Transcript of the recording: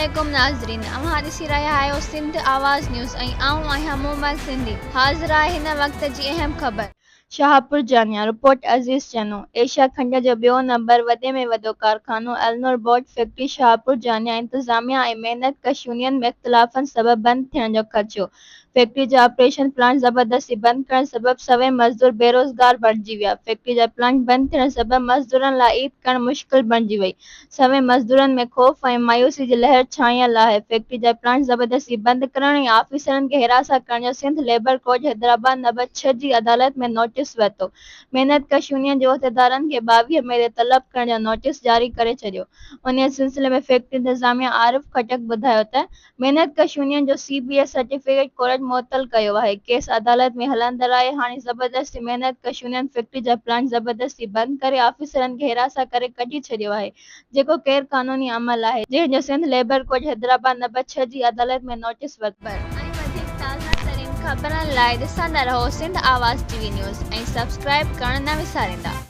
عليڪم ناظرين اوهان ڏسي رهيا آهيو سنڌ آواز نيوز ۽ آئون آهيان مومل سنڌي حاضر آهي هن وقت جي اهم خبر. شاهپور جانيا، رپورٽ عزيز چنو، ايشيا کنڊ جو ٻيو نمبر وڏي ۾ وڏو ڪارخانو النور بورڊ فيڪٽري شاهپور جانيا انتظاميا ۽ محنت ڪش يونين ۾ اختلافن سبب بند ٿيڻ جو خدشو، فيڪٽري جا آپريشن پلانٽ زبردستي بند ڪرڻ سبب سوين مزدور بيروزگار بڻجي ويا، فيڪٽري جا پلانٽ بند ٿيڻ سبب مزدورن لاء عيد ڪرڻ مشڪل بڻجي وئي، سوين مزدورن ۾ خوف ۽ مايوسي جي لهر ڇانيل آهي، فيڪٽري جا پلانٽ زبردستي بند ڪرڻ ۽ آفيسرن کي هراسان ڪرڻ جو Sindh labour court Hyderabad number ڇهه جي عدالت ۾ نوٽيس ورتو، محنت ڪش يونين جي عهديدارن کي 22 مئي تي طلب ڪرڻ جو نوٽيس جاري ڪري ڇڏيو، انهي سلسلي ۾ فيڪٽري انتظاميا عارف خٽڪ ٻڌايو ته. محنت ڪش يونين جو C B S certificate court معطل ڪيو آهي، ڪيس عدالت ۾ هلندڙ آهي، هاڻي زبردستي محنت ڪش يونين فيڪٽري جا پلانٽ زبردستي بند ڪري آفيسرن کي هراسان ڪري ڪڍي ڇڏيو آهي، جيڪو غير قانوني عمل آهي، جنهن جو Sindh labour court Hyderabad number ڇهه جي عدالت ۾ نوٽيس ورتو. ۽ وڌيڪ تازه ترين خبرن لاء ڏسندا رهو Sindh Awaz T V news ۽ subscribe ڪرڻ نه وساريندا.